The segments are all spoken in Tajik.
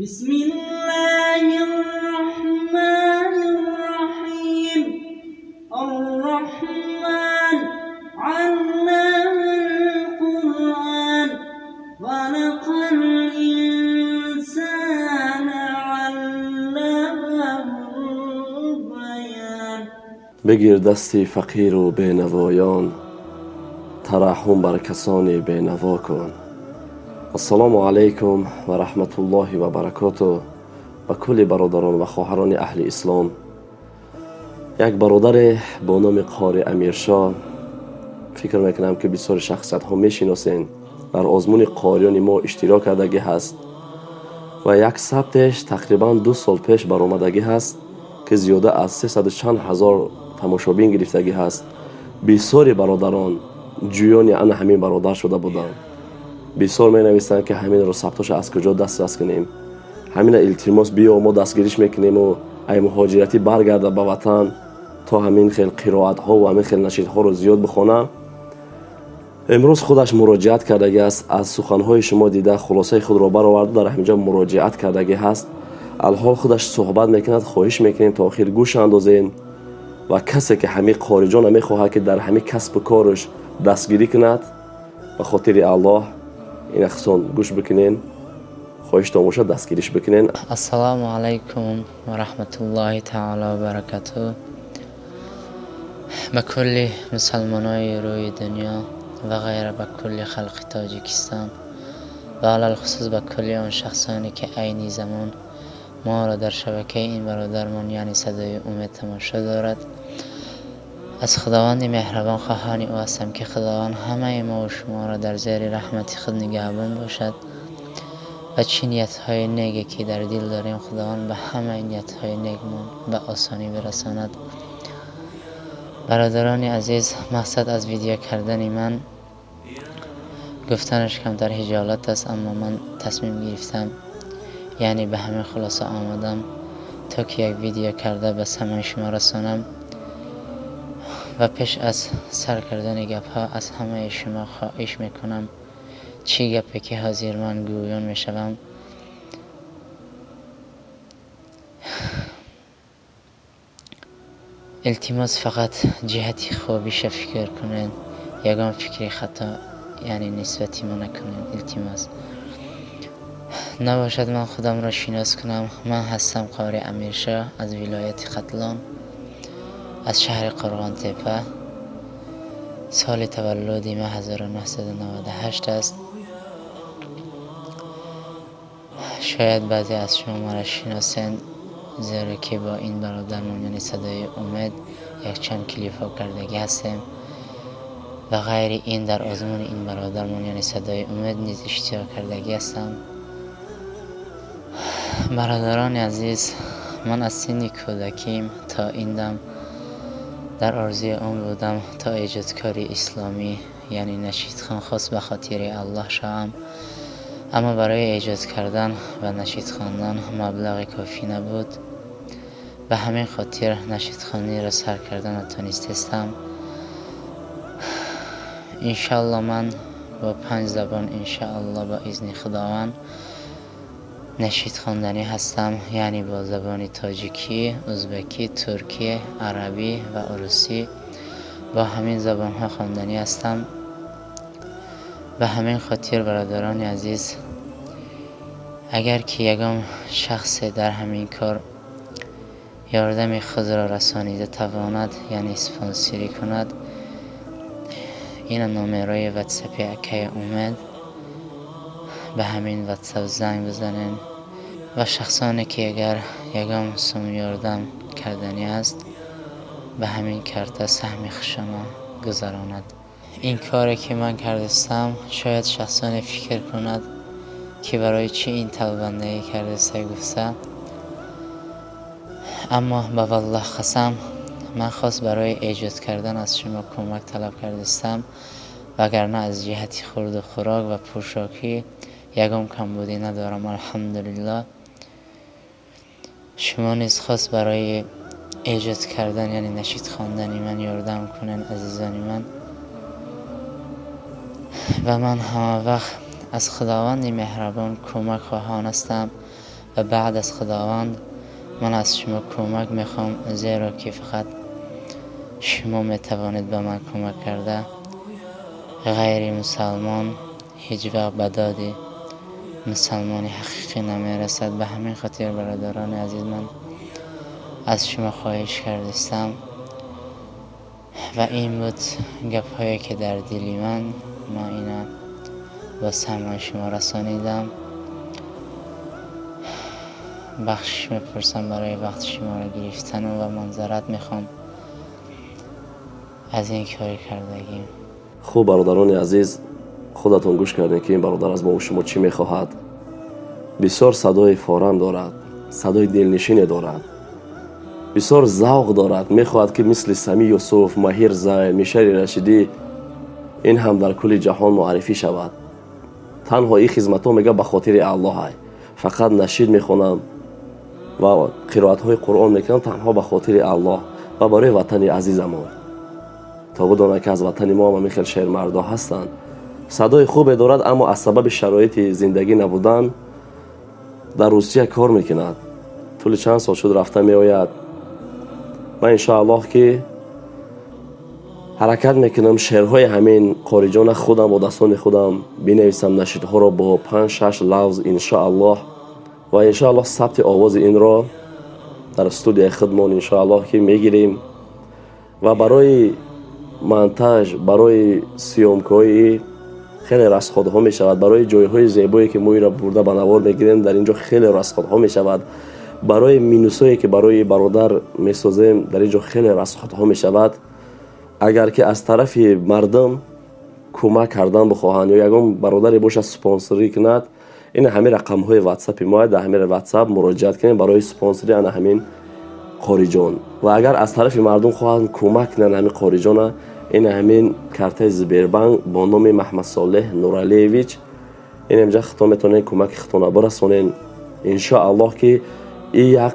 بسم الله الرحمن الرحيم. الرحمن علم القرآن، خلق الإنسان علمه البيان. بگیر دستی فقیر و بینوایان، ترحم بر کسانی بینوا کن. Ассалому алайкум ва раҳматуллоҳи ва баракоту ба кулли бародарон ва хоҳарони аҳли ислом. Як бародаре бо номи Қори Амиршоҳ, фикр мекунам ки бисёри шахсиятҳо мешиносен, дар озмуни қориёни мо иштирок кардагӣ ҳаст ва як сабтеш тақрибан 2 сол пеш баромадагӣ ҳаст ки зиёда аз 300 чанд ҳазор тамошобин гирифтагӣ ҳаст. Бисёри бародарон ҷӯёни ана ҳамин бародар шуда буданд. Бисёр менависанд ки ҳаминро сабтоша аз куҷо дастрас кунем, ҳамина илтимос биё мо дастгириш мекунему ай муҳоҷиратӣ баргарда ба ватан то ҳамин хел қироатҳо ва ҳамин хел нашидҳоро зиёд бихона. Имрӯз худаш муроҷиат кардагӣ аст, аз суханҳои шумо дида хулосаи худро бароварда дар ҳаминҷо муроҷиат кардагӣ ҳаст. Алҳол худаш суҳбат мекунад, хоҳиш мекунем то охир гӯш андозем ва касе ки ҳамин қориҷона мехоҳад ки дар ҳамин касбу кораш дастгирӣ кунад, ба хотири Аллоҳ ин ахсон гӯш бикунен, хоҳиштон бошад дастгириш бикунен. Ассалому алайкум ва раҳматуллоҳи таоло ва баракатуҳ. Ба кулли мусалмонои рӯи дунё ва ғайра, ба кулли халқи Тоҷикистон ва алалхусус ба кулли он шахсоне ки айни замон моро дар шабакаи ин бародармон яъне Садои Умед тамошо дорад, аз Худованди меҳрабон хоҳони ӯ ҳастам ки Худованд ҳамаи мо ва шуморо дар зери раҳмати худ нигаҳбон бошад ва чӣ ниятҳои неге ки дар дил дорем Худованд ба ҳамаи ниятҳои негмон ба осонӣ бирасонад. Бародарони азиз, мақсад аз видео кардани ман гуфтанаш камтар ҳиҷолат аст, аммо ман тасмим гирифтам, яъне ба ҳамин хулоса омадам то ки як видео карда ба самъи шумо расонам. Ва пеш аз сар кардани гапҳо аз ҳамаи шумо хоҳиш мекунам чӣ гапе ки ҳозир ман гӯён мешавам илтимос фақат ҷиҳати хубиша фикр кунед, ягон фикри хато яъне нисбати мо накунед. Илтимос набошад ман худамро шинос кунам. Ман ҳастам Қори Амиршоҳ аз вилояти Хатлон, аз шаҳри Қурғонтепа. Соли таваллуди ман 1998 аст. Шояд баъзе аз шумо маро шиносед, зеро ки бо ин бародармон яъне Садои Умед якчанд клипҳо кардагӣ ҳастем ва ғайри ин дар озмуни ин бародармон яъне Садои Умед низ иштирок кардагӣ ҳастам. Бародарони азиз, ман аз синни кӯдаким то ин дам дар орзуи он будам то эҷодкори исломӣ яъне нашидхон хос ба хотири Аллоҳ шавам, аммо барои эҷод кардан ва нашид хондан маблағи кофӣ набуд. Ба ҳамин хотир нашидхониро сар карда натонистестам. Иншаалло ман бо 5 забон иншаалло ба изни Худованд нашид хонданӣ ҳастам, яъне бо забони тоҷикӣ, узбекӣ, туркӣ, арабӣ ва урусӣ. Бо ҳамин забонҳо хонданӣ ҳастам. Ба ҳамин хотир бародарони азиз, агар ки ягон шахсе дар ҳамин кор ёрдами худро расонида тавонад, яъне спонсорӣ кунад, ина номерои ватсапи акаи Умед, ба ҳамин ватсап занг бизанед ва шахсоне ки агар ягон сум ёрдам карданӣ аст, ба ҳамин карта саҳми хушона гузаронад. Ин коре ки ман кардастам, шояд шахсоне фикр кунад ки барои чӣ ин талбандагӣ кардаста гуфта, аммо ба валлоҳ қасам, ман хос барои эҷод кардан аз шумо кӯмак талаб кардастам, вагарна аз ҷиҳати хурду хӯрок ва пӯшокӣ ягон камбудӣ надорам, алҳамдулиллоҳ. Шумо низ хос барои эҷод кардан яъне нашид хондани ман ёрдам кунед, азизони ман. Ва ман ҳама вақт аз Худованди меҳрабон кӯмак хоҳон ҳастам و بعد از خداوند من از شما کمک میخوام، زیرا که فقط شما میتوانید به من کمک کرده. غیر مسلمان هیچ وقت به داد مسلمان حقیقی نمیرسد. به همین خاطر برادران عزیز من از شما خواهش کردستم و این بود گپ هایی که در دل من اینا با سمع شما رسانیدم. بخشش میپرسم برای وقت شما را گرفتن و منظرت میخوام از این کاری کردگیم. خوب برادران عزیز، خودتون گوش کردین که این برادر از ما و شما چی میخواهد. بسیار صدای فارم دارد، صدای دلنشین دارد، بسیار ذوق دارد. میخواهد که مثل سمی یوسف، ماهر زین، میشری رشیدی این هم در کل جهان معرفی شود. تنها این خدمت ها میگه به خاطر الله، فقط نشید میخونم و قرائت های قرآن میکنم تنها به خاطر الله و برای وطن عزیزمان، تا بدانند که از وطن ما هم خیلی شیرمردا هستند. صدای خوب دارد، اما از سبب شرایط زندگی نبودن در روسیه کار میکند. طول چند سال شد رفته میآید. من انشاءالله که حرکت میکنم شعرهای همین قاریجان خودم با دستان خودم بنویسم، نشیدها را با 5-6 لفظ انشاءالله، و انشاءالله ثبت آواز این را در استودیوی خودمان انشاءالله که میگیریم و برای монтаж، барои съёмкаҳои хеле расходҳо мешавад, барои ҷойҳои зебое ки мо инро бурда ба навор мегирем дар ин ҷо хеле расходҳо мешавад, барои минусое ки барои бародар месозем дар ин ҷо хеле расходҳо мешавад. Агар ки аз тарафи мардум кӯмак кардан бихоҳанд ё ягон бародаре бошад спонсорӣ кунад, ин ҳамин рақамҳои ватсапи мо, дар ҳамин ватсап муроҷиат кунем барои спонсори ана ҳамин қориҷон. Ва агар аз тарафи мардум хоҳанд кӯмак кунанд ҳамин қориҷона, ин ҳамин картаи Сбербанк бо номи Маҳмадсолеҳ Нуралиевич, ин инҷа худтон метавонед кӯмаки худтонро бирасонед. Иншоаллоҳ ки ин як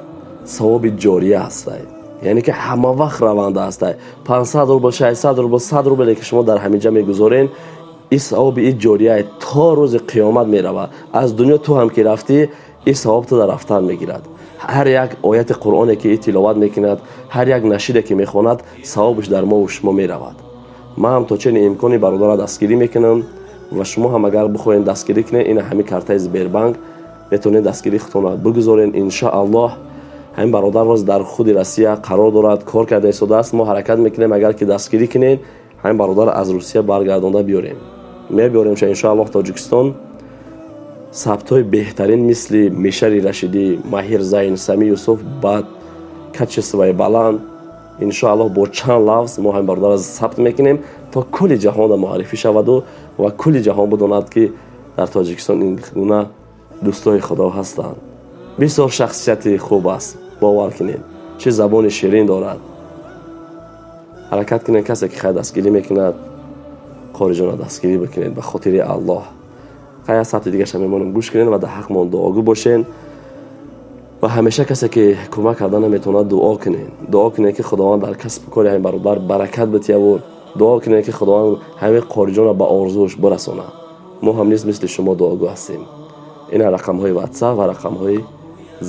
савоби ҷория ҳастай, яъне ки ҳама вақт раванда ҳастай. 500 рубл, 600 рубл, 100 рубле ки шумо дар ҳамин ҷа мегузоред, ин савоби ин ҷория то рӯзи қиёмат меравад. Аз дунё ту ҳам ки рафтӣ, ин савоб ту дар рафтан мегирад. Ҳар як ояти қуръоне ки тиловат мекунад, ҳар як нашиде ки мехонад, савобаш дар мо ва шумо меравад. Ман ҳам то чени имкони бародарро дастгирӣ мекунам ва шумо ҳам агар бихоҳед дастгирӣ кунед, ин ҳамин картаи Сбербанк метавонед дастгирии худтонро бигузоред. Иншоаллоҳ ҳамин бародар роз дар худи Россия қарор дорад, кор карда истодааст. Мо ҳаракат мекунем агар ки дастгирӣ кунед, ҳамин бародарро аз Русия баргардонда биёрем. Мебиёремша иншоаллоҳ Тоҷикистон. Сабтҳои беҳтарин мисли Мишари Рашидӣ, Маҳир Зайн, Сами Юсуф ба качествои баланд иншоаллоҳ бо чанд лафз мо ҳамин бародарро сабт мекунем то кулли ҷаҳонро муаррифӣ шаваду ва кулли ҷаҳон бидонад ки дар Тоҷикистон ин гуна дӯстои Худо ҳастанд. Бисёр шахсияти хуб аст, бовар кунед, чӣ забони ширин дорад. Ҳаракат кунед, касе ки хайр дастгирӣ мекунад, қориҷонро дастгирӣ бикунед ба хотири Аллоҳ. Хай сабти дигаша мемонам, гӯш кунед ва дар ҳақмон дуогӯ бошед ва ҳамеша касе ки кӯмак карда наметавонад дуо кунед. Дуо кунед ки Худованд дар касбу кори ҳамин бародар баракат битияву дуо кунед ки Худованд ҳамин қориҷонро ба орзуш бирасонад. Мо ҳам низ мисли шумо дуогӯ ҳастем. Ин рақамҳои ватсап ва рақамҳои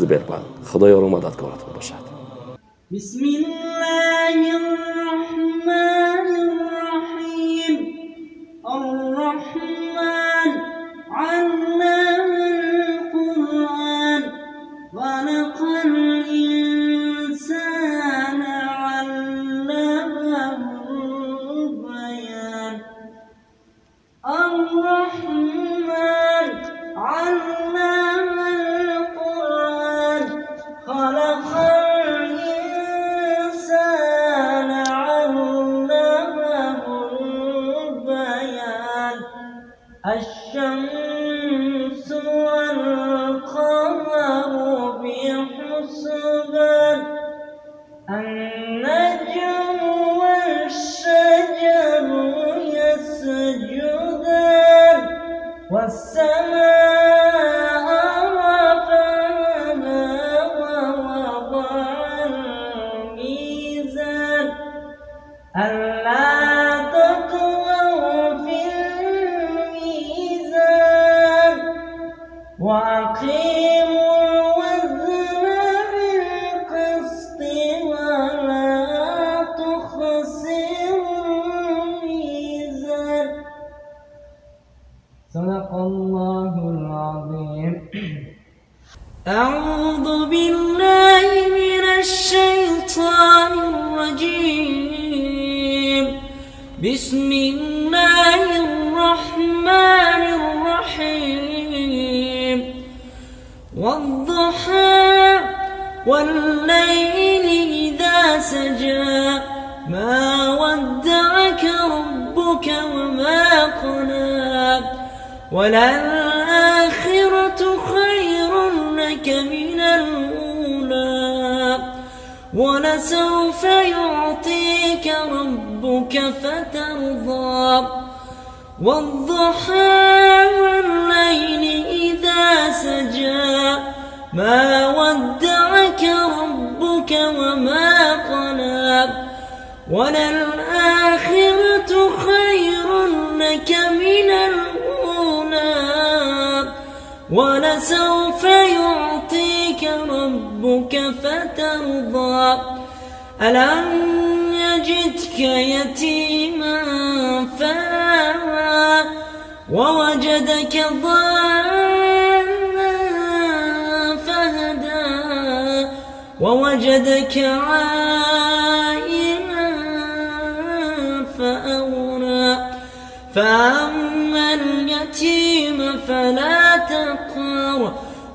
Сбербанк. Худо ёру мададкоратон бошад. Бисмиллаҳир-раҳмонир-раҳим. Ар-Раҳман аллама ал-Қуръон, халақал-инсона алламахул-баян. Ар-Раҳман аллама ал-Қуръон, халақал-инсона алламахул-баян. Аш-шамс أعوذ بالله من الشيطان الرجيم. بسم الله الرحمن الرحيم. والضحى والليل إذا سجى ما ودعك ربك وما قلى وللآخرة خير لك من الأولى ولسوف يعطيك ربك فترضى. والضحى والليل إذا سجى ما ودعك ربك وما قلى وللآخرة خير لك من الأولى ولسوف يعطيك ربك فترضى. ألم يجدك يتيما فآوى ووجدك ضالا فهدى ووجدك عائلا فأغنى. فأما اليتيم فلا تقهر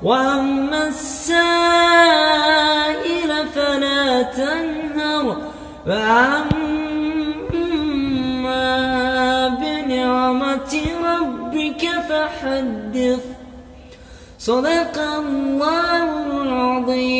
وأما السائل فلا تنهر وأما بنعمة ربك فحدث. صدق الله.